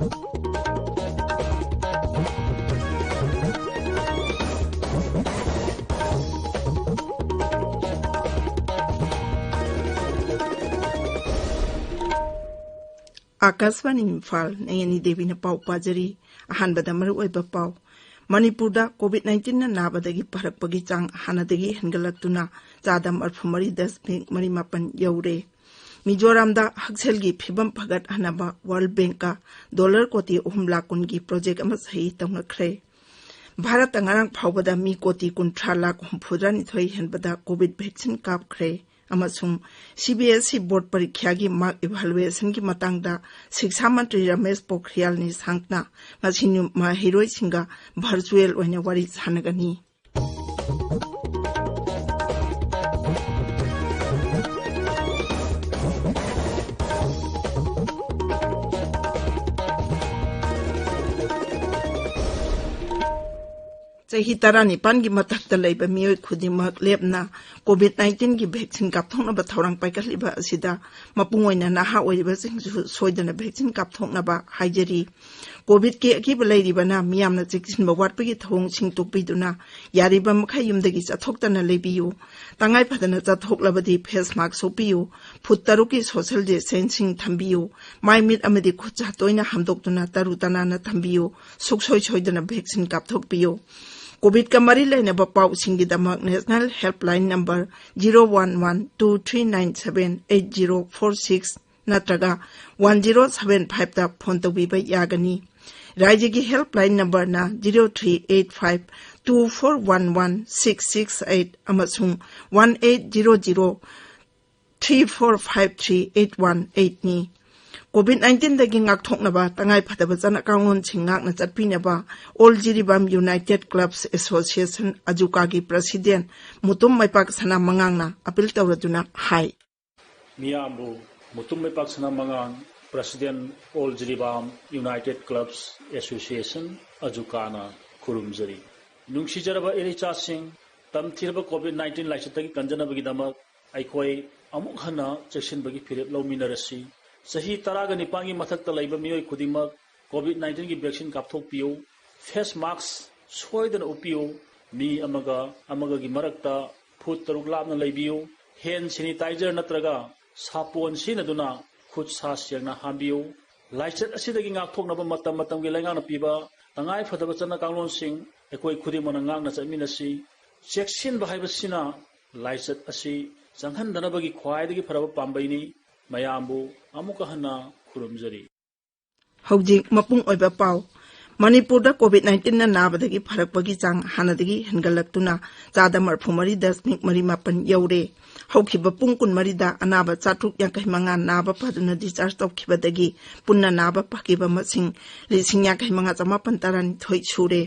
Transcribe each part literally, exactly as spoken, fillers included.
ꯑꯥꯀꯥꯁꯕꯥꯅꯤ ꯏꯝꯐꯥꯜ, ꯅꯌꯅꯤ ꯗꯦꯕꯤꯅ ꯄꯥꯎ ꯄꯥꯖꯔꯤ꯫ ꯑꯍꯥꯟꯕꯗ ꯃꯔꯨꯑꯣꯏꯕ ꯄꯥꯎ꯫ ꯃꯅꯤꯄꯨꯔꯗ COVID nineteenꯅ ꯅꯥꯕꯗꯒꯤ ꯐꯔꯛꯄꯒꯤ ꯆꯥꯡ ꯍꯥꯟꯅꯗꯒꯤ ꯍꯦꯟꯒꯠꯂꯛꯇꯨꯅ ꯆꯥꯗ ꯃꯔꯤꯐꯨ ꯃꯔꯤ ꯗꯁꯃꯤꯛ ꯃꯔꯤ ꯃꯥꯄꯟ ꯌꯧꯔꯦ꯫ ꯃꯤꯖꯣꯔꯥꯝꯗ ꯍꯛꯁꯦꯜꯒꯤ ꯐꯤꯕꯝ ꯐꯒꯠꯍꯟꯅꯕ World Bankꯀ dollar ꯀꯣꯇꯤ ꯑꯍꯨꯝ ꯂꯥꯈ ꯀꯨꯟꯒꯤ project ꯑꯃ ꯁꯍꯤ ꯇꯧꯅꯈ꯭ꯔꯦ꯫ ꯚꯥꯔꯠꯇ ꯉꯔꯥꯡ ꯐꯥꯎꯕꯗ ꯃꯤ ꯀꯣꯇꯤ ꯀꯨꯟꯊ꯭ꯔꯥ ꯂꯥꯈ ꯍꯨꯝꯐꯨꯇꯔꯥꯅꯤꯊꯣꯏ ꯍꯦꯟꯕꯗ COVID vaccine ꯀꯥꯞꯈ꯭ꯔꯦ꯫ ꯑꯃꯁꯨꯡ CBSE board ꯄꯔꯤꯈ꯭ꯌꯥꯒꯤ mark evaluationꯒꯤ ꯃꯇꯥꯡꯗ ꯁꯤꯛꯁꯥ ꯃꯟꯇ꯭ꯔꯤ ꯔꯃꯦꯁ ꯄꯣꯈ꯭ꯔꯤꯌꯥꯜ ꯅꯤꯁꯥꯡꯛꯅ ꯉꯁꯤ ꯅꯨ-, ꯃꯍꯩꯔꯣꯏꯁꯤꯡꯒ virtual ꯑꯣꯏꯅ ꯋꯥꯔꯤ ꯁꯥꯟꯅꯒꯅꯤ꯫ ꯆꯍꯤ ꯇꯔꯥꯅꯤꯄꯥꯟꯒꯤ ꯃꯊꯛꯇ ꯂꯩꯕ ꯃꯤꯑꯣꯏ ꯈꯨꯗꯤꯡꯃꯛ ꯂꯦꯞꯅ COVID nineteenꯒꯤ vaccine ꯀꯥꯞꯊꯣꯛꯅꯕ ꯊꯧꯔꯥꯡ ꯄꯥꯏꯈꯠꯂꯤꯕ ꯑꯁꯤꯗ ꯃꯄꯨꯡ ꯑꯣꯏꯅ ꯅꯍꯥ ꯑꯣꯏꯔꯤꯕꯁꯤꯡꯁꯨ ꯁꯣꯏꯗꯅ vaccine ꯀꯥꯞꯊꯣꯛꯅꯕ ꯍꯥꯏꯖꯔꯤ꯫ COVIDꯀꯤ ꯑꯀꯤꯕ ꯂꯩꯔꯤꯕꯅ ꯃꯤꯌꯥꯝꯅ ꯆꯦꯛꯁꯤꯟꯕ ꯋꯥꯠꯄꯒꯤ ꯊꯧꯑꯣꯡꯁꯤꯡ ꯇꯣꯛꯄꯤꯗꯨꯅ ꯌꯥꯔꯤꯕ ꯃꯈꯩ ꯌꯨꯝꯗꯒꯤ ꯆꯠꯊꯣꯛꯇꯅ ꯂꯩꯕꯤꯌꯨ꯫ ꯇꯉꯥꯏ ꯐꯗꯅ ꯆꯠꯊꯣꯛꯂꯕꯗꯤ face mask ꯎꯞꯄꯤꯌꯨ꯫ ꯐꯨꯠ ꯇꯔꯨꯛꯀꯤ social distancing ꯊꯝꯕꯤꯌꯨ꯫ ꯃꯥꯏ ꯃꯤꯠ ꯑꯃꯗꯤ ꯈꯨꯠ ꯁꯥ ꯇꯣꯏꯅ ꯍꯥꯝꯗꯣꯛꯇꯨꯅ ꯇꯔꯨ ꯇꯅꯥꯟꯅ ꯊꯝꯕꯤꯌꯨ꯫ ꯁꯨꯡꯁꯣꯏ ꯁꯣꯏꯗꯅ vaccine ꯀꯥꯞꯊꯣꯛꯄꯤꯌꯨ꯫ COVIDꯀ ꯃꯔꯤ ꯂꯩꯅꯕ ꯄꯥꯎꯁꯤꯡꯒꯤꯗꯃꯛ national helpline number zero one one two three nine seven eight zero four six ꯅꯠꯇ꯭ꯔꯒ one zero seven fiveꯇ phone ꯇꯧꯕꯤꯕ ꯌꯥꯒꯅꯤ꯫ ꯔꯥꯏꯖ꯭ꯌꯒꯤ helpline numberꯅ zero three eight five two four one one six six eight ꯑꯃꯁꯨꯡ one eight zero zero three four five three eight one eightꯅꯤ꯫ COVID nineteenꯗꯒꯤ ꯉꯥꯛꯊꯣꯛꯅꯕ ꯇꯉꯥꯏ ꯐꯗꯕ ꯆꯠꯅ ꯀꯥꯡꯂꯣꯟꯁꯤꯡ ꯉꯥꯛꯅ ꯆꯠꯄꯤꯅꯕ All Jiribam United Clubs Association, ꯑꯖꯨꯀꯥꯒꯤ president Mutum ꯃꯩꯄꯥꯛ ꯁꯅꯥ ꯃꯉꯥꯡꯅ appeal ꯇꯧꯔꯗꯨꯅ ꯍꯥꯏ꯫ ꯃꯤꯌꯥꯝꯕꯨ ꯃꯨꯇꯨꯝ ꯃꯩꯄꯥꯛ ꯁꯅꯥ ꯃꯉꯥꯡ, president All Jiribam United Clubs Association, ꯑꯖꯨꯀꯥꯅ ꯈꯨꯔꯨꯝꯖꯔꯤ꯫ ꯅꯨꯡꯁꯤꯖꯔꯕ ꯏꯔꯩꯆꯥꯁꯤꯡ, ꯇꯝꯊꯤꯔꯕ COVID nineteen ꯂꯥꯏꯆꯠꯇꯒꯤ ꯀꯟꯖꯅꯕꯒꯤꯗꯃꯛ ꯑꯩꯈꯣꯏ ꯑꯃꯨꯛ ꯍꯟꯅ ꯆꯦꯛꯁꯤꯟꯕꯒꯤ ꯐꯤꯔꯦꯞ ꯂꯧꯃꯤꯟꯅꯔꯁꯤ꯫ ꯆꯍꯤ ꯇꯔꯥꯒ ꯅꯤꯄꯥꯟꯒꯤ ꯃꯊꯛꯇ ꯂꯩꯕ ꯃꯤꯑꯣꯏ ꯈꯨꯗꯤꯡꯃꯛ ꯀꯣꯚꯤꯗ ꯅꯥꯏꯟꯇꯤꯟꯒꯤ ꯚꯦꯛꯁꯤꯟ ꯀꯥꯞꯊꯣꯛꯄꯤꯌꯨ꯫ ꯐꯦꯁ ꯃꯥꯛꯁ ꯁꯣꯏꯗꯅ ꯎꯞꯄꯤꯌꯨ꯫ ꯃꯤ ꯑꯃꯒ ꯑꯃꯒꯒꯤ ꯃꯔꯛꯇ ꯐꯨꯠ ꯇꯔꯨꯛ ꯂꯥꯞꯅ ꯂꯩꯕꯤꯌꯨ꯫ ꯍꯦꯟ ꯁꯦꯅꯤꯇꯥꯏꯖꯔ ꯅꯠꯇ꯭ꯔꯒ ꯁꯥꯄꯣꯟ ꯁꯤꯖꯤꯟꯅꯗꯨꯅ ꯈꯨꯠ ꯁꯥ ꯁꯦꯡꯅ ꯍꯥꯝꯕꯤꯌꯨ꯫ ꯂꯥꯏꯆꯠ ꯑꯁꯤꯗꯒꯤ ꯉꯥꯛꯊꯣꯛꯅꯕ ꯃꯇꯝ ꯃꯇꯝꯒꯤ ꯂꯩꯉꯥꯛꯅ ꯄꯤꯕ ꯇꯉꯥꯏ ꯐꯗꯕ ꯆꯠꯅ ꯀꯥꯡꯂꯣꯟꯁꯤꯡ ꯑꯩꯈꯣꯏ ꯈꯨꯗꯤꯡꯃꯛꯅ ꯉꯥꯛꯅ ꯆꯠꯃꯤꯟꯅꯁꯤ꯫ ꯆꯦꯛꯁꯤꯟꯕ ꯍꯥꯏꯕꯁꯤꯅ ꯂꯥꯏꯆꯠ ꯑꯁꯤ ꯆꯪꯍꯟꯗꯅꯕꯒꯤ ꯈ꯭ꯋꯥꯏꯗꯒꯤ ꯐꯔꯕ ꯄꯥꯝꯕꯩꯅꯤ꯫ ꯃꯌꯥꯝꯕꯨ ꯑꯃꯨꯛꯀ ꯍꯟꯅ ꯈꯨꯔꯨꯝꯖꯔꯤ꯫ ꯍꯧꯖꯤꯛ ꯃꯄꯨꯡ ꯑꯣꯏꯕ ꯄꯥꯎ꯫ ꯃꯅꯤꯄꯨꯔꯗ ꯀꯣꯚꯤꯗ ꯅꯥꯏꯟꯇꯤꯟꯅ ꯅꯥꯕꯗꯒꯤ ꯐꯔꯛꯄꯒꯤ ꯆꯥꯡ ꯍꯥꯟꯅꯗꯒꯤ ꯍꯦꯟꯒꯠꯂꯛꯇꯨꯅ ꯆꯥꯗ ꯃꯔꯤꯐꯨ ꯃꯔꯤ ꯗꯁꯃꯤꯛ ꯃꯔꯤ ꯃꯥꯄꯟ ꯌꯧꯔꯦ꯫ ꯍꯧꯈꯤꯕ ꯄꯨꯡ ꯀꯨꯟꯃꯔꯤꯗ ꯑꯅꯥꯕ ꯆꯥꯇ꯭ꯔꯨꯛ ꯌꯥꯡꯈꯩ ꯃꯉꯥ ꯅꯥꯕ ꯐꯗꯨꯅ ꯗꯤꯁꯆꯥꯔꯖ ꯇꯧꯈꯤꯕꯗꯒꯤ ꯄꯨꯟꯅ ꯅꯥꯕ ꯐꯈꯤꯕ ꯃꯁꯤꯡ ꯂꯤꯁꯤꯡ ꯌꯥꯡꯈꯩ ꯃꯉꯥ ꯆꯃꯥꯄꯟ ꯇꯔꯥꯅꯤꯊꯣꯏ ꯁꯨꯔꯦ꯫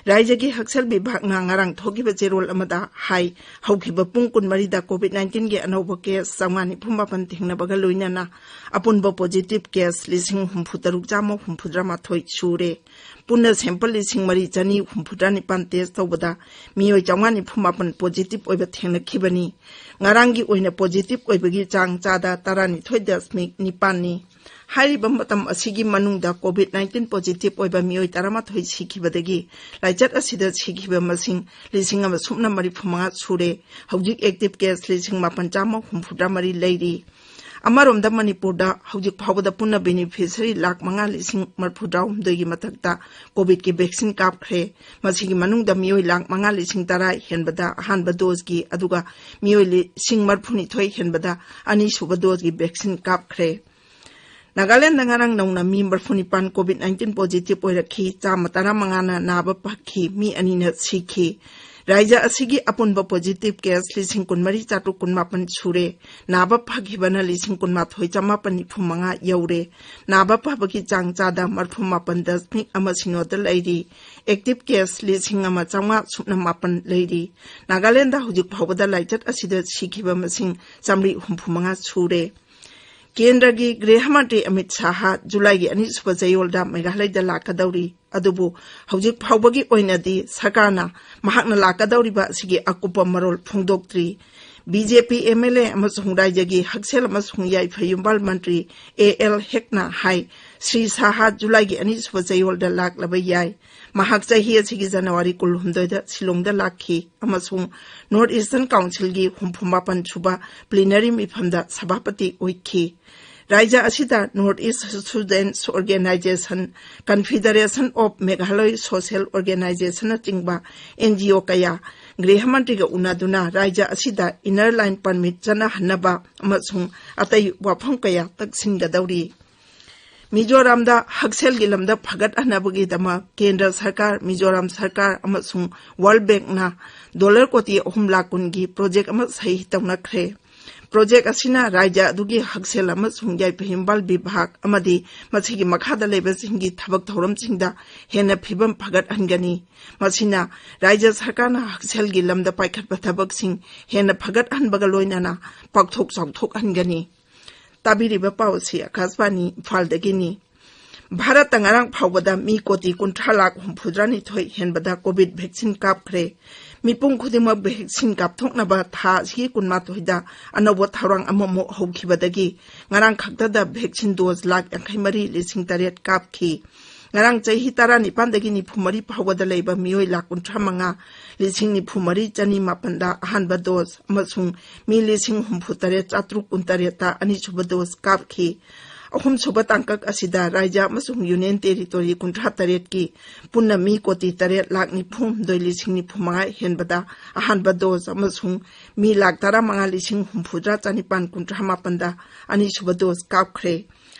ꯔꯥꯏꯖ꯭ꯌꯒꯤ ꯍꯛꯁꯦꯜ ꯕꯤꯚꯥꯒꯅ ꯉꯔꯥꯡ ꯊꯣꯛꯈꯤꯕ ꯆꯦꯔꯣꯜ ꯑꯃꯗ ꯍꯥꯏ, ꯍꯧꯈꯤꯕ ꯄꯨꯡ ꯀꯨꯟꯃꯔꯤꯗ ꯀꯣꯚꯤꯗ ꯅꯥꯏꯟꯇꯤꯟꯒꯤ ꯑꯅꯧꯕ ꯀꯦꯁ ꯆꯥꯝꯃꯉꯥ ꯅꯤꯐꯨ ꯃꯥꯄꯟ ꯊꯦꯡꯅꯕꯒ ꯂꯣꯏꯅꯅ ꯑꯄꯨꯟꯕ ꯄꯣꯖꯤꯇꯤꯚ ꯀꯦꯁ ꯂꯤꯁꯤꯡ ꯍꯨꯝꯐꯨ ꯇꯔꯨꯛ ꯆꯥꯝꯃ ꯍꯨꯝꯐꯨꯇꯔꯥ ꯃꯥꯊꯣꯏ ꯁꯨꯔꯦ꯫ ꯄꯨꯟꯅ ꯁꯦꯝꯄꯜ ꯂꯤꯁꯤꯡ ꯃꯔꯤ ꯆꯅꯤ ꯍꯨꯝꯐꯨꯇꯔꯥ ꯅꯤꯄꯥꯟ ꯇꯦꯁ ꯇꯧꯕꯗ ꯃꯤꯑꯣꯏ ꯆꯥꯝꯃꯉꯥ ꯅꯤꯐꯨ ꯃꯥꯄꯟ ꯄꯣꯖꯤꯇꯤꯚ ꯑꯣꯏꯕ ꯊꯦꯡꯅꯈꯤꯕꯅꯤ꯫ ꯉꯔꯥꯡꯒꯤ ꯑꯣꯏꯅ ꯄꯣꯖꯤꯇꯤꯚ ꯑꯣꯏꯕꯒꯤ ꯆꯥꯡ ꯆꯥꯗ ꯇꯔꯥꯅꯤꯊꯣꯏ ꯗꯁꯃꯤꯛ ꯅꯤꯄꯥꯟꯅꯤ꯫ ꯍꯥꯏꯔꯤꯕ ꯃꯇꯝ ꯑꯁꯤꯒꯤ ꯃꯅꯨꯡꯗ ꯀꯣꯚꯤꯗ ꯅꯥꯏꯟꯇꯤꯟ ꯄꯣꯖꯤꯇꯤꯚ ꯑꯣꯏꯕ ꯃꯤꯑꯣꯏ ꯇꯔꯥꯃꯥꯊꯣꯏ ꯁꯤꯈꯤꯕꯗꯒꯤ ꯂꯥꯏꯆꯠ ꯑꯁꯤꯗ ꯁꯤꯈꯤꯕ ꯃꯁꯤꯡ ꯂꯤꯁꯤꯡ ꯑꯃ ꯁꯨꯞꯅ ꯃꯔꯤꯐꯨ ꯃꯉꯥ ꯁꯨꯔꯦ꯫ ꯍꯧꯖꯤꯛ ꯑꯦꯛꯇꯤꯚ ꯀꯦꯁ ꯂꯤꯁꯤꯡ ꯃꯥꯄꯟ ꯆꯥꯝꯃ ꯍꯨꯝꯐꯨꯇꯔꯥ ꯃꯔꯤ ꯂꯩꯔꯤ꯫ ꯑꯃꯔꯣꯝꯗ ꯃꯅꯤꯄꯨꯔꯗ ꯍꯧꯖꯤꯛ ꯐꯥꯎꯕꯗ ꯄꯨꯟꯅ ꯕꯦꯅꯤꯐꯤꯁꯔꯤ ꯂꯥꯈ ꯃꯉꯥ ꯂꯤꯁꯤꯡ ꯃꯔꯤꯐꯨꯇꯔꯥꯍꯨꯝꯗꯣꯏꯒꯤ ꯃꯊꯛꯇ ꯀꯣꯚꯤꯗꯀꯤ ꯚꯦꯛꯁꯤꯟ ꯀꯥꯞꯈ꯭ꯔꯦ꯫ ꯃꯁꯤꯒꯤ ꯃꯅꯨꯡꯗ ꯃꯤꯑꯣꯏ ꯂꯥꯈ ꯃꯉꯥ ꯂꯤꯁꯤꯡ ꯇꯔꯥ ꯍꯦꯟꯕꯗ ꯑꯍꯥꯟꯕ ꯗꯣꯁꯀꯤ, ꯑꯗꯨꯒ ꯃꯤꯑꯣꯏ ꯂꯤꯁꯤꯡ ꯃꯔꯤꯐꯨꯅꯤꯊꯣꯏ ꯍꯦꯟꯕꯗ ꯑꯅꯤꯁꯨꯕ ꯗꯣꯁꯀꯤ ꯚꯦꯛꯁꯤꯟ ꯀꯥꯞꯈ꯭ꯔꯦ꯫ ꯅꯥꯒꯥꯂꯦꯟꯗ ꯉꯔꯥꯡ ꯅꯧꯅ ꯃꯤ ꯃꯔꯤꯐꯨꯅꯤꯄꯥꯟ ꯀꯣꯚꯤꯗ ꯅꯥꯏꯟꯇꯤꯟ ꯄꯣꯖꯤꯇꯤꯚ ꯑꯣꯏꯔꯛꯈꯤ, ꯆꯥꯝꯃ ꯇꯔꯥꯃꯉꯥꯅ ꯅꯥꯕ ꯐꯈꯤ, ꯃꯤ ꯑꯅꯤꯅ ꯁꯤꯈꯤ꯫ ꯔꯥꯏꯖ꯭ꯌ ꯑꯁꯤꯒꯤ ꯑꯄꯨꯟꯕ ꯄꯣꯖꯤꯇꯤꯚ ꯀꯦꯁ ꯂꯤꯁꯤꯡ ꯀꯨꯟꯃꯔꯤ ꯆꯥꯇ꯭ꯔꯨꯛ ꯀꯨꯟꯃꯥꯄꯟ ꯁꯨꯔꯦ꯫ ꯅꯥꯕ ꯐꯈꯤꯕꯅ ꯂꯤꯁꯤꯡ ꯀꯨꯟꯃꯥꯊꯣꯏ ꯆꯃꯥꯄꯟ ꯅꯤꯐꯨ ꯃꯉꯥ ꯌꯧꯔꯦ꯫ ꯅꯥꯕ ꯐꯕꯒꯤ ꯆꯥꯡ ꯆꯥꯗ ꯃꯔꯤꯐꯨ ꯃꯥꯄꯟ ꯗꯁꯃꯤꯛ ꯑꯃ ꯁꯤꯅꯣꯗ ꯂꯩꯔꯤ꯫ ꯑꯦꯛꯇꯤꯚ ꯀꯦꯁ ꯂꯤꯁꯤꯡ ꯑꯃ ꯆꯥꯝꯃꯉꯥ ꯁꯨꯞꯅ ꯃꯥꯄꯟ ꯂꯩꯔꯤ꯫ ꯅꯥꯒꯥꯂꯦꯟꯗ ꯍꯧꯖꯤꯛ ꯐꯥꯎꯕꯗ ꯂꯥꯏꯆꯠ ꯑꯁꯤꯗ ꯁꯤꯈꯤꯕ ꯃꯁꯤꯡ ꯆꯥꯃꯔꯤ ꯍꯨꯝꯐꯨ ꯃꯉꯥ ꯁꯨꯔꯦ꯫ ꯀꯦꯟꯗ꯭ꯔꯒꯤ ꯒ꯭ꯔꯤꯍ ꯃꯟꯇ꯭ꯔꯤ ꯑꯃꯤꯠ ꯁꯥꯍ ꯖꯨꯂꯥꯏꯒꯤ ꯑꯅꯤꯁꯨꯕ ꯆꯌꯣꯜꯗ ꯃꯦꯘꯥꯂꯌꯗ ꯂꯥꯛꯀꯗꯧꯔꯤ꯫ ꯑꯗꯨꯕꯨ ꯍꯧꯖꯤꯛ ꯐꯥꯎꯕꯒꯤ ꯑꯣꯏꯅꯗꯤ ꯁꯔꯀꯥꯔꯅ ꯃꯍꯥꯛꯅ ꯂꯥꯛꯀꯗꯧꯔꯤꯕ ꯑꯁꯤꯒꯤ ꯑꯀꯨꯞꯄ ꯃꯔꯣꯜ ꯐꯣꯡꯗꯣꯛꯇ꯭ꯔꯤ꯫ B J P M L A ꯑꯃꯁꯨꯡ ꯔꯥꯏꯖ꯭ꯌꯒꯤ ꯍꯛꯁꯦꯜ ꯑꯃꯁꯨꯡ ꯌꯥꯏꯐ ꯌꯨꯝꯕꯥꯜ ꯃꯟꯇ꯭ꯔꯤ ꯑꯦ ꯑꯦꯜ ꯍꯦꯛꯅ ꯍꯥꯏ, ꯁ꯭ꯔꯤ ꯁꯥꯍꯥ ꯖꯨꯂꯥꯏꯒꯤ ꯑꯅꯤꯁꯨꯕ ꯆꯌꯣꯜꯗ ꯂꯥꯛꯂꯕ ꯌꯥꯏ꯫ ꯃꯍꯥꯛ ꯆꯍꯤ ꯑꯁꯤꯒꯤ ꯖꯅꯋꯥꯔꯤ ꯀꯨꯟꯍꯨꯝꯗꯣꯏꯗ ꯁꯤꯂꯣꯡꯗ ꯂꯥꯛꯈꯤ ꯑꯃꯁꯨꯡ ꯅꯣꯔꯠ ꯏꯁꯇꯔꯟ ꯀꯥꯎꯟꯁꯤꯜꯒꯤ ꯍꯨꯝꯐꯨ ꯃꯥꯄꯟ ꯁꯨꯕ ꯄ꯭ꯂꯤꯅꯔꯤ ꯃꯤꯐꯝꯗ ꯁꯚꯥꯄꯇꯤ ꯑꯣꯏꯈꯤ꯫ ꯔꯥꯏꯖ꯭ꯌ ꯑꯁꯤꯗ North East Students Organisation, Confederation of Meghalaya Social Organizationꯅꯆꯤꯡꯕ N G O ꯀꯌꯥ ꯒ꯭ꯔꯤꯍ ꯃꯟꯇ꯭ꯔꯤꯒ ꯎꯅꯗꯨꯅ ꯔꯥꯏꯖ꯭ꯌ ꯑꯁꯤꯗ ꯏꯟꯅꯔ ꯂꯥꯏꯟ ꯄꯔꯃꯤꯠ ꯆꯠꯅꯍꯟꯅꯕ ꯑꯃꯁꯨꯡ ꯑꯇꯩ ꯋꯥꯐꯝ ꯀꯌꯥ ꯇꯛꯁꯤꯟꯒꯗꯧꯔꯤ꯫ ꯃꯤꯖꯣꯔꯥꯝꯗ ꯍꯛꯁꯦꯜꯒꯤ ꯂꯝꯗ ꯐꯒꯠꯍꯟꯅꯕꯒꯤꯗꯃꯛ ꯀꯦꯟꯗ꯭ꯔ ꯁꯔꯀꯥꯔ, ꯃꯤꯖꯣꯔꯥꯝ ꯁꯔꯀꯥꯔ ꯑꯃꯁꯨꯡ ꯋꯥꯔꯜ ꯕꯦꯡꯛꯅ ꯗꯣꯂꯔ ꯀꯣꯇꯤ ꯑꯍꯨꯝ ꯂꯥꯈ ꯀꯨꯟꯒꯤ ꯄ꯭ꯔꯣꯖꯦꯛ ꯑꯃ ꯁꯍꯤ ꯇꯧꯅꯈ꯭ꯔꯦ꯫ ꯄ꯭ꯔꯣꯖꯦꯛ ꯑꯁꯤꯅ ꯔꯥꯏꯖ꯭ꯌ ꯑꯗꯨꯒꯤ ꯍꯛꯁꯦꯜ ꯑꯃꯁꯨꯡ ꯌꯥꯏꯐ ꯌꯨꯝꯕꯥꯜ ꯕꯤꯚꯥꯒ ꯑꯃꯗꯤ ꯃꯁꯤꯒꯤ ꯃꯈꯥꯗ ꯂꯩꯕꯁꯤꯡꯒꯤ ꯊꯕꯛ ꯊꯧꯔꯝꯁꯤꯡꯗ ꯍꯦꯟꯅ ꯐꯤꯕꯝ ꯐꯒꯠꯍꯟꯒꯅꯤ꯫ ꯃꯁꯤꯅ ꯔꯥꯏꯖ꯭ꯌ ꯁꯔꯀꯥꯔꯅ ꯍꯛꯁꯦꯜꯒꯤ ꯂꯝꯗ ꯄꯥꯏꯈꯠꯄ ꯊꯕꯛꯁꯤꯡ ꯍꯦꯟꯅ ꯐꯒꯠꯍꯟꯕꯒ ꯂꯣꯏꯅꯅ ꯄꯥꯛꯊꯣꯛ ꯆꯥꯎꯊꯣꯛꯍꯟꯒꯅꯤ꯫ ꯇꯥꯕꯤꯔꯤꯕ ꯄꯥꯎ ꯑꯁꯤ ꯑꯥꯀꯥꯁꯕꯥꯅꯤ ꯏꯝꯐꯥꯜꯗꯒꯤꯅꯤ꯫ ꯚꯥꯔꯠꯇ ꯉꯔꯥꯡ ꯐꯥꯎꯕꯗ ꯃꯤ ꯀꯣꯇꯤ ꯀꯨꯟꯊ꯭ꯔꯥ ꯂꯥꯈ ꯍꯨꯝꯐꯨꯇꯔꯥꯅꯤꯊꯣꯏ ꯍꯦꯟꯕꯗ ꯀꯣꯚꯤꯗ ꯚꯦꯛꯁꯤꯟ ꯀꯥꯞꯈ꯭ꯔꯦ꯫ ꯃꯤꯄꯨꯝ ꯈꯨꯗꯤꯡꯃꯛ ꯚꯦꯛꯁꯤꯟ ꯀꯥꯞꯊꯣꯛꯅꯕ ꯊꯥ ꯑꯁꯤꯒꯤ ꯀꯨꯟꯃꯥꯊꯣꯏꯗ ꯑꯅꯧꯕ ꯊꯧꯔꯥꯡ ꯑꯃꯃꯨꯛ ꯍꯧꯈꯤꯕꯗꯒꯤ ꯉꯔꯥꯡ ꯈꯛꯇꯗ ꯚꯦꯛꯁꯤꯟ ꯗꯣꯖ ꯂꯥꯈ ꯌꯥꯡꯈꯩ ꯃꯔꯤ ꯂꯤꯁꯤꯡ ꯇꯔꯦꯠ ꯀꯥꯞꯈꯤ꯫ ꯉꯔꯥꯡ ꯆꯍꯤ ꯇꯔꯥꯅꯤꯄꯥꯟꯗꯒꯤ ꯅꯤꯐꯨ ꯃꯔꯤ ꯐꯥꯎꯕꯗ ꯂꯩꯕ ꯃꯤꯑꯣꯏ ꯂꯥꯈ ꯀꯨꯟꯊ꯭ꯔꯥ ꯃꯉꯥ ꯂꯤꯁꯤꯡ ꯅꯤꯐꯨ ꯃꯔꯤ ꯆꯅꯤ ꯃꯥꯄꯟꯗ ꯑꯍꯥꯟꯕ ꯗꯣꯖ ꯑꯃꯁꯨꯡ ꯃꯤ ꯂꯤꯁꯤꯡ ꯍꯨꯝꯐꯨ ꯇꯔꯦꯠ ꯆꯥꯇ꯭ꯔꯨꯛ ꯀꯨꯟ ꯇꯔꯦꯠꯇ ꯑꯅꯤꯁꯨꯕ ꯗꯣꯖ ꯀꯥꯞꯈꯤ꯫ ꯑꯍꯨꯝꯁꯨꯕ ꯇꯥꯡꯀꯛ ꯑꯁꯤꯗ ꯔꯥꯏꯖ꯭ꯌ ꯑꯃꯁꯨꯡ ꯌꯨꯅꯤꯌꯟ ꯇꯦꯔꯤꯇꯣꯔꯤ ꯀꯨꯟꯊ꯭ꯔꯥ ꯇꯔꯦꯠꯀꯤ ꯄꯨꯟꯅ ꯃꯤ ꯀꯣꯇꯤ ꯇꯔꯦꯠ ꯂꯥꯈ ꯅꯤꯐꯨ ꯍꯨꯝꯗꯣꯏ ꯂꯤꯁꯤꯡ ꯅꯤꯐꯨ ꯃꯉꯥ ꯍꯦꯟꯕꯗ ꯑꯍꯥꯟꯕ ꯗꯣꯖ ꯑꯃꯁꯨꯡ ꯃꯤ ꯂꯥꯈ ꯇꯔꯥ ꯃꯉꯥ ꯂꯤꯁꯤꯡ ꯍꯨꯝꯐꯨꯇꯔꯥ ꯆꯥꯅꯤꯄꯥꯟ ꯀꯨꯟꯊ꯭ꯔꯥ ꯃꯥꯄꯟꯗ ꯑꯅꯤꯁꯨꯕ ꯗꯣꯖ ꯀꯥꯞꯈ꯭ꯔꯦ꯫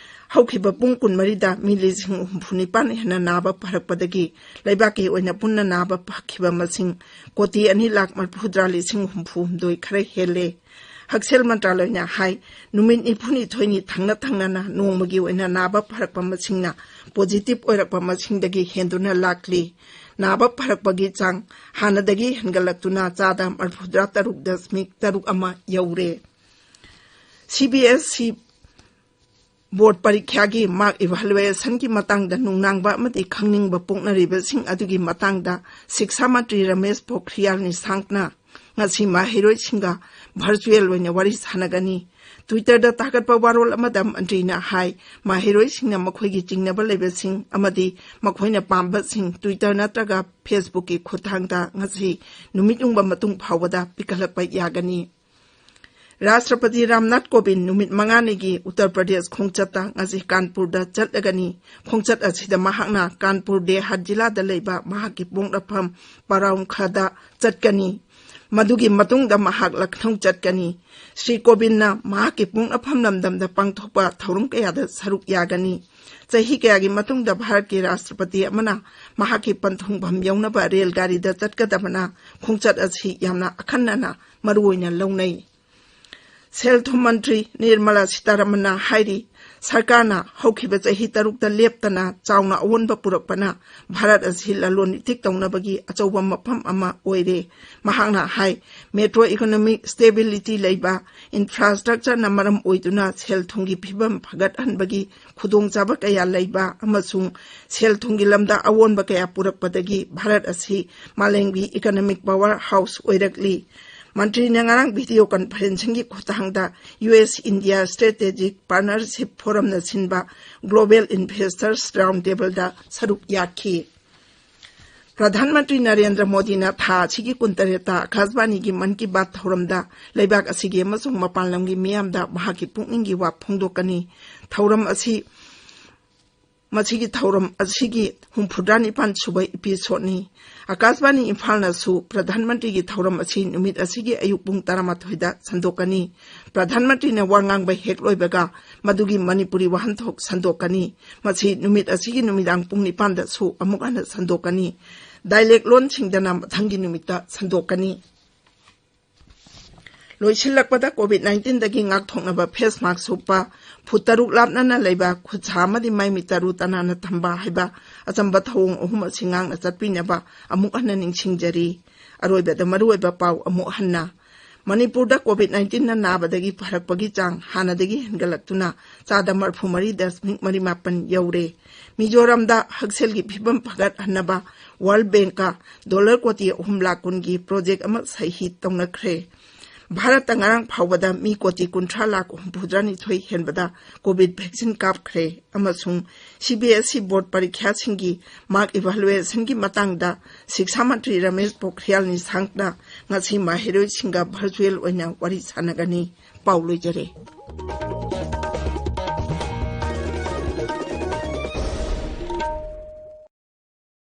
ꯍꯧꯈꯤꯕ ꯄꯨꯡ ꯀꯨꯟꯃꯔꯤꯗ ꯃꯤ ꯂꯤꯁꯤꯡ ꯍꯨꯝꯐꯨ ꯅꯤꯄꯥꯟ ꯍꯦꯟꯅ ꯅꯥꯕ ꯐꯔꯛꯄꯗꯒꯤ ꯂꯩꯕꯥꯛꯀꯤ ꯑꯣꯏꯅ ꯄꯨꯟꯅ ꯅꯥꯕ ꯐꯈꯤꯕ ꯃꯁꯤꯡ ꯀꯣꯇꯤ ꯑꯅꯤ ꯂꯥꯈ ꯃꯔꯤꯐꯨꯇꯔꯥ ꯂꯤꯁꯤꯡ ꯍꯨꯝꯐꯨ ꯍꯨꯝꯗꯣꯏ ꯈꯔ ꯍꯦꯜꯂꯦ꯫ ꯍꯛꯁꯦꯜ ꯃꯟꯇ꯭ꯔꯥꯂꯌꯅ ꯍꯥꯏ, ꯅꯨꯃꯤꯠ ꯅꯤꯐꯨꯅꯤꯊꯣꯏꯅꯤ ꯊꯪꯅ ꯊꯪꯅꯅ ꯅꯣꯡꯃꯒꯤ ꯑꯣꯏꯅ ꯅꯥꯕ ꯐꯔꯛꯄ ꯃꯁꯤꯡꯅ ꯄꯣꯖꯤꯇꯤꯚ ꯑꯣꯏꯔꯛꯄ ꯃꯁꯤꯡꯗꯒꯤ ꯍꯦꯟꯗꯨꯅ ꯂꯥꯛꯂꯤ꯫ ꯅꯥꯕ ꯐꯔꯛꯄꯒꯤ ꯆꯥꯡ ꯍꯥꯟꯅꯗꯒꯤ ꯍꯦꯟꯒꯠꯂꯛꯇꯨꯅ ꯆꯥꯗ ꯃꯔꯤꯐꯨꯇꯔꯥ ꯇꯔꯨꯛ ꯗꯁꯃꯤꯛ ꯇꯔꯨꯛ ꯑꯃ ꯌꯧꯔꯦ꯫ C B S E ꯕꯣꯔꯗ ꯄꯔꯤꯈ꯭ꯌꯥꯒꯤ ꯃꯥꯔꯛ ꯏꯚꯥꯂꯨꯑꯦꯁꯟꯒꯤ ꯃꯇꯥꯡꯗ ꯅꯨꯡꯅꯥꯡꯕ ꯑꯃꯗꯤ ꯈꯪꯅꯤꯡꯕ ꯄꯣꯛꯅꯔꯤꯕꯁꯤꯡ ꯑꯗꯨꯒꯤ ꯃꯇꯥꯡꯗ ꯁꯤꯛꯁꯥ ꯃꯟꯇ꯭ꯔꯤ ꯔꯃꯦꯁ ꯄꯣꯈ꯭ꯔꯤꯌꯥꯜ ꯅꯤꯁꯥꯡꯛꯅ ꯉꯁꯤ ꯃꯍꯩꯔꯣꯏꯁꯤꯡꯒ ꯚꯔꯆꯨꯑꯦꯜ ꯑꯣꯏꯅ ꯋꯥꯔꯤ ꯁꯥꯟꯅꯒꯅꯤ꯫ Twitter-ꯗ ꯊꯥꯒꯠꯄ ꯋꯥꯔꯣꯜ ꯑꯃꯗ ꯃꯟꯇ꯭ꯔꯤꯅ ꯍꯥꯏ, ꯃꯍꯩꯔꯣꯏꯁꯤꯡꯅ ꯃꯈꯣꯏꯒꯤ ꯆꯤꯡꯅꯕ ꯂꯩꯕꯁꯤꯡ ꯑꯃꯗꯤ ꯃꯈꯣꯏꯅ ꯄꯥꯝꯕꯁꯤꯡ Twitter ꯅꯠꯇ꯭ꯔꯒ Facebook-ꯀꯤ ꯈꯨꯠꯊꯥꯡꯗ ꯉꯁꯤ ꯅꯨꯃꯤꯠ ꯌꯨꯡꯕ ꯃꯇꯨꯡ ꯐꯥꯎꯕꯗ ꯄꯤꯈꯠꯂꯛꯄ ꯌꯥꯒꯅꯤ꯫ ꯔꯥꯁꯇ꯭ꯔꯄꯇꯤ ꯔꯥꯝꯅꯥꯊ ꯀꯣꯕꯤꯟꯗ ꯅꯨꯃꯤꯠ ꯃꯉꯥꯅꯤꯒꯤ ꯎꯠꯇꯔ ꯄ꯭ꯔꯗꯦꯁ ꯈꯣꯡꯆꯠꯇ ꯉꯁꯤ ꯀꯥꯟꯄꯨꯔꯗ ꯆꯠꯂꯒꯅꯤ꯫ ꯈꯣꯡꯆꯠ ꯑꯁꯤꯗ ꯃꯍꯥꯛꯅ ꯀꯥꯟꯄꯨꯔ ꯗꯦꯍꯥꯠ ꯖꯤꯂꯥꯗ ꯂꯩꯕ ꯃꯍꯥꯛꯀꯤ ꯄꯣꯛꯅꯐꯝ ꯄꯔꯥꯎꯟꯈꯥꯗ ꯆꯠꯀꯅꯤ꯫ ꯃꯗꯨꯒꯤ ꯃꯇꯨꯡꯗ ꯃꯍꯥꯛ ꯂꯈꯅꯧ ꯆꯠꯀꯅꯤ꯫ ꯁ꯭ꯔꯤ ꯀꯣꯕꯤꯟꯗꯅ ꯃꯍꯥꯛꯀꯤ ꯄꯣꯛꯅꯐꯝ ꯂꯝꯗꯝꯗ ꯄꯥꯡꯊꯣꯛꯄ ꯊꯧꯔꯝ ꯀꯌꯥꯗ ꯁꯔꯨꯛ ꯌꯥꯒꯅꯤ꯫ ꯆꯍꯤ ꯀꯌꯥꯒꯤ ꯃꯇꯨꯡꯗ ꯚꯥꯔꯠꯀꯤ ꯔꯥꯁꯇ꯭ꯔꯄꯇꯤ ꯑꯃꯅ ꯃꯍꯥꯛꯀꯤ ꯄꯟꯊꯨꯡꯐꯝ ꯌꯧꯅꯕ ꯔꯦꯜ ꯒꯥꯔꯤꯗ ꯆꯠꯀꯗꯕꯅ ꯈꯣꯡꯆꯠ ꯑꯁꯤ ꯌꯥꯝꯅ ꯑꯈꯟꯅꯅ ꯃꯔꯨꯑꯣꯏꯅ ꯂꯧꯅꯩ꯫ ꯁꯦꯜ ꯊꯨꯝ ꯃꯟꯇ꯭ꯔꯤ ꯅꯤꯔꯃꯂꯥ ꯁꯤꯇꯥꯔꯥꯃꯟꯅ ꯍꯥꯏꯔꯤ, ꯁꯔꯀꯥꯔꯅ ꯍꯧꯈꯤꯕ ꯆꯍꯤ ꯇꯔꯨꯛꯇ ꯂꯦꯞꯇꯅ ꯆꯥꯎꯅ ꯑꯑꯣꯟꯕ ꯄꯨꯔꯛꯄꯅ ꯚꯥꯔꯠ ꯑꯁꯤ ꯂꯂꯣꯟ ꯏꯇꯤꯛ ꯇꯧꯅꯕꯒꯤ ꯑꯆꯧꯕ ꯃꯐꯝ ꯑꯃ ꯑꯣꯏꯔꯦ꯫ ꯃꯍꯥꯛꯅ ꯍꯥꯏ, ꯃꯦꯀ꯭ꯔꯣ ꯏꯀꯣꯅꯣꯃꯤꯛ ꯁ꯭ꯇꯦꯕꯤꯂꯤꯇꯤ ꯂꯩꯕ ꯏꯟꯐ꯭ꯔꯥꯁ꯭ꯇ꯭ꯔꯛꯆꯔꯅ ꯃꯔꯝ ꯑꯣꯏꯗꯨꯅ ꯁꯦꯜ ꯊꯨꯝꯒꯤ ꯐꯤꯕꯝ ꯐꯒꯠꯍꯟꯕꯒꯤ ꯈꯨꯗꯣꯡꯆꯥꯕ ꯀꯌꯥ ꯂꯩꯕ ꯑꯃꯁꯨꯡ ꯁꯦꯜ ꯊꯨꯝꯒꯤ ꯂꯝꯗ ꯑꯑꯣꯟꯕ ꯀꯌꯥ ꯄꯨꯔꯛꯄꯗꯒꯤ ꯚꯥꯔꯠ ꯑꯁꯤ ꯃꯥꯂꯦꯝꯒꯤ ꯏꯀꯣꯅꯣꯃꯤꯛ ꯄꯥꯋꯔ ꯍꯥꯎꯁ ꯑꯣꯏꯔꯛꯂꯤ꯫ ꯃꯟꯇ꯭ꯔꯤꯅ ꯉꯔꯥꯡ ꯚꯤꯗꯤꯑꯣ ꯀꯟꯐꯔꯦꯟꯁꯤꯡꯒꯤ ꯈꯨꯠꯊꯥꯡꯗ ꯌꯨ ꯑꯦꯁ ꯏꯟꯗꯤꯌꯥ ꯁ꯭ꯇ꯭ꯔꯦꯇꯦꯖꯤꯛ ꯄꯥꯔꯠꯅꯔꯁꯤꯞ ꯐꯣꯔꯝꯅ ꯁꯤꯟꯕ ꯒ꯭ꯂꯣꯕꯦꯜ ꯏꯟꯚꯦꯁꯇꯔꯁ ꯔꯥꯎꯟ ꯇꯦꯕꯜꯗ ꯁꯔꯨꯛ ꯌꯥꯈꯤ꯫ ꯄ꯭ꯔꯙꯥꯟ ꯃꯟꯇ꯭ꯔꯤ ꯅꯔꯦꯟꯗ꯭ꯔ ꯃꯣꯗꯤꯅ ꯊꯥ ꯑꯁꯤꯒꯤ ꯀꯨꯟꯇꯔꯦꯠꯇ ꯑꯀꯥꯁꯕꯥꯅꯤꯒꯤ ꯃꯟ ꯀꯤ ꯕꯥꯠ ꯊꯧꯔꯝꯗ ꯂꯩꯕꯥꯛ ꯑꯁꯤꯒꯤ ꯑꯃꯁꯨꯡ ꯃꯄꯥꯟ ꯂꯝꯒꯤ ꯃꯤꯌꯥꯝꯗ ꯃꯍꯥꯛꯀꯤ ꯄꯨꯛꯅꯤꯡꯒꯤ ꯋꯥ ꯐꯣꯡꯗꯣꯛꯀꯅꯤ꯫ ꯊꯧꯔꯝ ꯑꯁꯤ, ꯃꯁꯤꯒꯤ ꯊꯧꯔꯝ ꯑꯁꯤꯒꯤ ꯍꯨꯝꯐꯨꯇꯔꯥ ꯅꯤꯄꯥꯟ ꯁꯨꯕ ꯏꯄꯤꯁꯣꯗꯅꯤ꯫ ꯑꯀꯥꯁꯕꯥꯅꯤ ꯏꯝꯐꯥꯜꯅꯁꯨ ꯄ꯭ꯔꯙꯥꯟ ꯃꯟꯇ꯭ꯔꯤꯒꯤ ꯊꯧꯔꯝ ꯑꯁꯤ ꯅꯨꯃꯤꯠ ꯑꯁꯤꯒꯤ ꯑꯌꯨꯛ ꯄꯨꯡ ꯇꯔꯥꯃꯥꯊꯣꯏꯗ ꯁꯟꯗꯣꯛꯀꯅꯤ꯫ ꯄ꯭ꯔꯙꯥꯟ ꯃꯟꯇ꯭ꯔꯤꯅ ꯋꯥ ꯉꯥꯡꯕ ꯍꯦꯛ ꯂꯣꯏꯕꯒ ꯃꯗꯨꯒꯤ ꯃꯅꯤꯄꯨꯔꯤ ꯋꯥꯍꯟꯊꯣꯛ ꯁꯟꯗꯣꯛꯀꯅꯤ꯫ ꯃꯁꯤ ꯅꯨꯃꯤꯠ ꯑꯁꯤꯒꯤ ꯅꯨꯃꯤꯗꯥꯡ ꯄꯨꯡ ꯅꯤꯄꯥꯟꯗꯁꯨ ꯑꯃꯨꯛ ꯍꯟꯅ ꯁꯟꯗꯣꯛꯀꯅꯤ꯫ ꯗꯥꯏꯂꯦꯛ ꯂꯣꯟꯁꯤꯡꯗꯅ ꯃꯊꯪꯒꯤ ꯅꯨꯃꯤꯠꯇ ꯁꯟꯗꯣꯛꯀꯅꯤ꯫ ꯂꯣꯏꯁꯤꯜꯂꯛꯄꯗ, ꯀꯣꯚꯤꯗ ꯅꯥꯏꯟꯇꯤꯟꯗꯒꯤ ꯉꯥꯛꯊꯣꯛꯅꯕ ꯐꯦꯁ ꯃꯥꯛꯁ ꯎꯞꯄ, ꯐꯨꯠ ꯇꯔꯨꯛ ꯂꯥꯞꯅꯅ ꯂꯩꯕ, ꯈꯨꯠꯁꯥ ꯑꯃꯗꯤ ꯃꯥꯏ ꯃꯤꯠ ꯇꯔꯨ ꯇꯅꯥꯟꯅ ꯊꯝꯕ ꯍꯥꯏꯕ ꯑꯆꯝꯕ ꯊꯧꯑꯣꯡ ꯑꯍꯨꯝ ꯑꯁꯤ ꯉꯥꯛꯅ ꯆꯠꯄꯤꯅꯕ ꯑꯃꯨꯛ ꯍꯟꯅ ꯅꯤꯡꯁꯤꯡꯖꯔꯤ꯫ ꯑꯔꯣꯏꯕꯗ ꯃꯔꯨꯑꯣꯏꯕ ꯄꯥꯎ ꯑꯃꯨꯛ ꯍꯟꯅ꯫ ꯃꯅꯤꯄꯨꯔꯗ ꯀꯣꯚꯤꯗ ꯅꯥꯏꯟꯇꯤꯟꯅ ꯅꯥꯕꯗꯒꯤ ꯐꯔꯛꯄꯒꯤ ꯆꯥꯡ ꯍꯥꯟꯅꯗꯒꯤ ꯍꯦꯟꯒꯠꯂꯛꯇꯨꯅ ꯆꯥꯗ ꯃꯔꯤꯐꯨ ꯃꯔꯤ ꯗꯁꯃꯤꯛ ꯃꯔꯤ ꯃꯥꯄꯟ ꯌꯧꯔꯦ꯫ ꯃꯤꯖꯣꯔꯥꯝꯗ ꯍꯛꯁꯦꯜꯒꯤ ꯐꯤꯕꯝ ꯐꯒꯠꯍꯟꯅꯕ ꯋꯥꯔꯜꯗ ꯕꯦꯡꯀ ꯗꯣꯂꯔ ꯀꯣꯇꯤ ꯑꯍꯨꯝ ꯂꯥꯈ ꯀꯨꯟꯒꯤ ꯄ꯭ꯔꯣꯖꯦꯛ ꯑꯃ ꯁꯍꯤ ꯇꯧꯅꯈ꯭ꯔꯦ꯫ ꯚꯥꯔꯠꯇ ꯉꯔꯥꯡ ꯐꯥꯎꯕꯗ ꯃꯤ ꯀꯣꯇꯤ ꯀꯨꯟꯊ꯭ꯔꯥ ꯂꯥꯈ ꯍꯨꯝꯐꯨꯇꯔꯥꯅꯤꯊꯣꯏ ꯍꯦꯟꯕꯗ ꯀꯣꯚꯤꯗ ꯚꯦꯛꯁꯤꯟ ꯀꯥꯞꯈ꯭ꯔꯦ ꯑꯃꯁꯨꯡ ꯁꯤ ꯕꯤ ꯑꯦꯁ ꯏ ꯕꯣꯔꯗ ꯄꯔꯤꯈ꯭ꯌꯥꯁꯤꯡꯒꯤ ꯃꯥꯔꯛ ꯏꯚꯥꯂꯨꯑꯦꯁꯟꯒꯤ ꯃꯇꯥꯡꯗ ꯁꯤꯛꯁꯥ ꯃꯟꯇ꯭ꯔꯤ ꯔꯃꯦꯁ ꯄꯣꯈ꯭ꯔꯤꯌꯥꯜ ꯅꯤꯁꯥꯡꯅ ꯉꯁꯤ ꯃꯍꯩꯔꯣꯏꯁꯤꯡꯒ ꯚꯔꯆꯨꯑꯦꯜ ꯑꯣꯏꯅ ꯋꯥꯔꯤ ꯁꯥꯟꯅꯒꯅꯤ꯫ ꯄꯥꯎ ꯂꯣꯏꯖꯔꯦ꯫